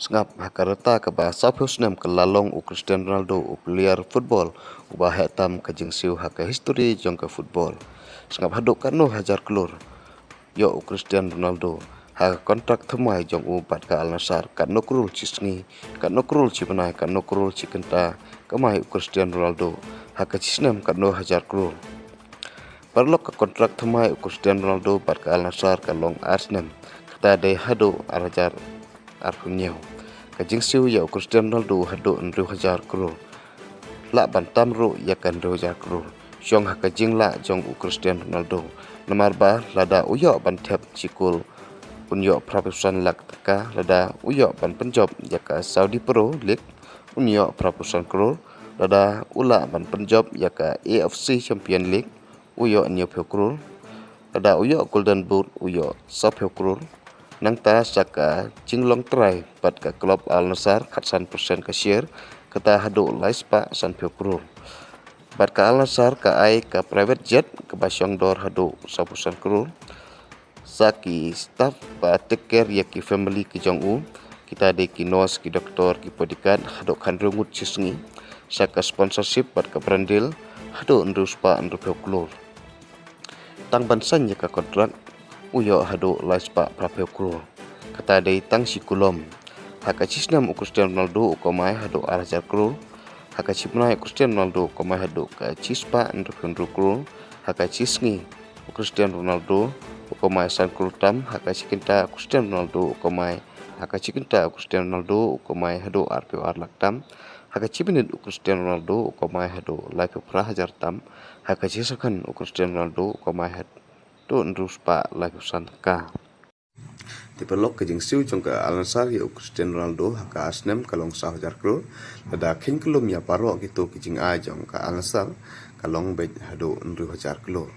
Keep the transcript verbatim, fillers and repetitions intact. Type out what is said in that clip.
Sngap ha ka rta kaba sawphew snem ka la long u Cristiano Ronaldo u player football uba heh tam ka jingsiew ha ka history jong ka football. Sngap haduh katno hajar klur ïoh u Cristiano Ronaldo ha ka kontrak thymmai jong u bad ka Al Nassr, katno klur shi sngi, katno klur shi bnai, katno klur shi kynta kamai u Cristiano Ronaldo ha ka shi snem, katno hajar klur. Paralok, ka kontrak thymmai u Cristiano Ronaldo bad ka Al Nassr ka long ar snem, kata dei haduh ar hajar arphew hynñiew. Ka jingsiew ïa u Cristiano Ronaldo haduh hynriew hajar klur. Lah ban tam ruh ïa ka hynriew hajar klur shong ha ka jinglah jong u Cristiano Ronaldo. Namar ba lada u ïoh ban thep shi kol, un ïoh phraphew san lak tyngka, lada u ïoh ban pynjop ïa ka Saudi Pro League, un ïoh phraphew san klur, lada u lah ban pynjop ïa ka A F C Champion League, u ïoh hynñiewphew klur, lada u ïoh Golden Boot, u ïoh sawphew klur. Nangta sa ka jinglong trai bad ka club Al Nassr, khatsan percent ka share, kata haduh laispah sanphew klur. Bad ka Al Nassr ka ai ka private jet kaba shong dor haduh sawphew san klur. Sa ki staff ba take care ïa ki family ki jong u, kita dei ki nurse, ki doktor, ki bodyguard, haduh khathynriew ngut shi sngi. Sa ka sponsorship bad ka brand deal, haduh hynriew spah hynriewphew klur. Tang ban sign ïa ka kontrak, u ïoh haduh laispah phraphew klur. Kata dei tang shi kulom. Ha ka shi snem u Cristiano Ronaldo u kamai haduh ar hajar klur. Ha ka shi bnai u Cristiano Ronaldo u kamai haduh ka shispah hynriewphew hynriew klur. Ha ka shi sngi u Cristiano Ronaldo u kamai san klur tam. Ha ka shi kynta u Cristiano Ronaldo u kamai, ha ka shi kynta u Cristiano Ronaldo u kamai haduh arphew ar lak tam. Ha ka shi minit u Cristiano Ronaldo u kamai haduh laiphew phra hajar tam. Ha ka shi second u Cristiano Ronaldo u kamai haduh hynriew spah laiphew san tyngka. Te paralok, ka jingsiew jong ka Al Nassr ïa u Cristiano Ronaldo ha ka ar snem ka long saw hajar klur. Lada kheiñ kyllum ïa baroh kito ki jingai jong ka Al Nassr, ka long beit haduh hynriew hajar klur.